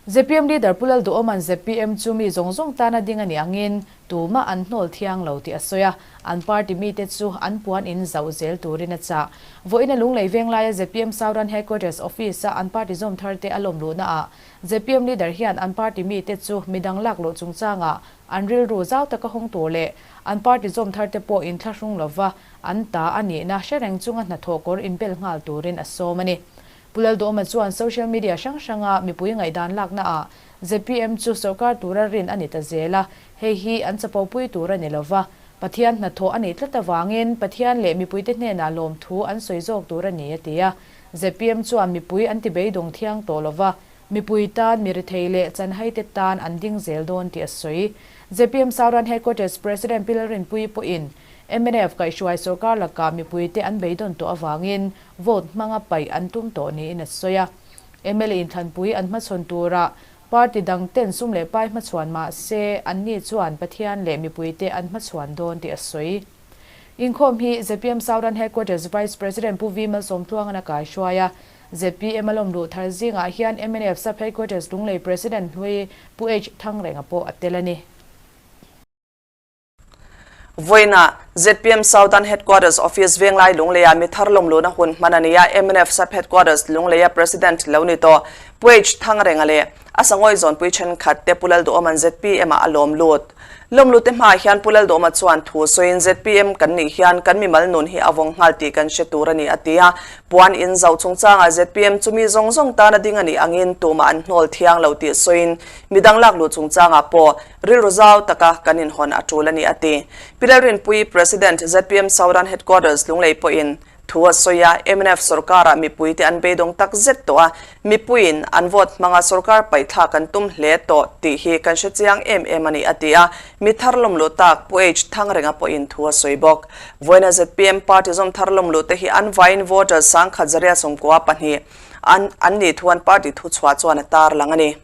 ZPM leader Pu Lalduhawma'n ZPM chu mi zawng zawng tana ding a nih angin tumah an hnawl thiang lo tih a sawi a, an party mite chu an puan in zauh zel turin a chah. Vawiin a Lunglei Venglaia ZPM Southern Headquarters Office-a an party zawm tharte a lawm luhnaah ZPM leader hian an party mite chu midang lak luh chungchangah an rilru zau taka hawng tur leh an party zawm tharte pawh inthlahrung lova an ta a nihna hre reng chunga hnathawh kawr inbel nghal turin a sawm a ni. Pu Lalduhawma chuan social media hrang hranga mipui ngaihdan laknaah zpm chu sorkar tura rin a ni ta zel a, hei hi an chapopui tur a ni lova, Pathian hnathawh a nih tlat avangin Pathian leh mipuite hnenah lawmthu an sawi zawk tur a ni a ti a. Zpm chuan mipui an ti beidawng thiang tawh lova, mipui tan, mi rethei leh chanhaite tan an ding zel dawn tih a sawi. Zpm Southern Headquarters President Pi Lalrinpuii pawhin mnf kaihhruai sorkar lakah mipuite an beidawn tawh avangin vote hmanga paih an tum tawh niin a sawi a. Mla inthlanpui an hmachhawn turah party dang ten sum leh pai hmachhuan mah se anni chuan Pathian leh mipuite an hmachhuan dawn tih a sawi. Inkhawm hi zpm Southern Headquarters Vice President Pu V Malsawmtluangan a kaihruai a. Zpm a lawm luh thar zingah hian mnf Sub Headquarters Lunglei President hlui Pu H Thangrenga pawh a tel a ni. Vawiinah zpm Southern Headquarters Office Venglai Lungleia mi thar lawmluhna hun hman a ni a, mnf Sub Headquarters Lungleia President lo ni tawh Pu H Thangrenga leh a sangawi zawnpui thenkhat te Pu Lalduhawma'n zpm ah a lawm lut. Lawmlute hmaah hian Pu Lalduhawma chuan thu sawiin zpm kan nih hian kan mimal nun hi a vawng nghal tih kan hre tur a ni a ti a. Puan in zauh chungchangah zpm chu mi zawng zawng tan a ding a nih angin tumah an hnawl thiang lo tih sawiin midang lak luh chungchangah pawh rilru zau taka kan inhawn a tul a ni a ti. Pi Lalrinpuii President zpm Southern Headquarters Lunglei pawhin Thu a sawi a, mnf sorkarah mipuite an beidawng tak zet tawh a, mipuiin an vote hmanga sorkar paihthlak an tum hle tawh tih hi kan hre chiang em em a ni, a ti a, mi thar lawm luh tak Pu H Thangrenga pawhin thu a sawi bawk. Vawiina zpm party zawm thar lawm luh te hi an vaiin voters 1402 an an nih thu an party thuchhuah chuan a tarlang a ni.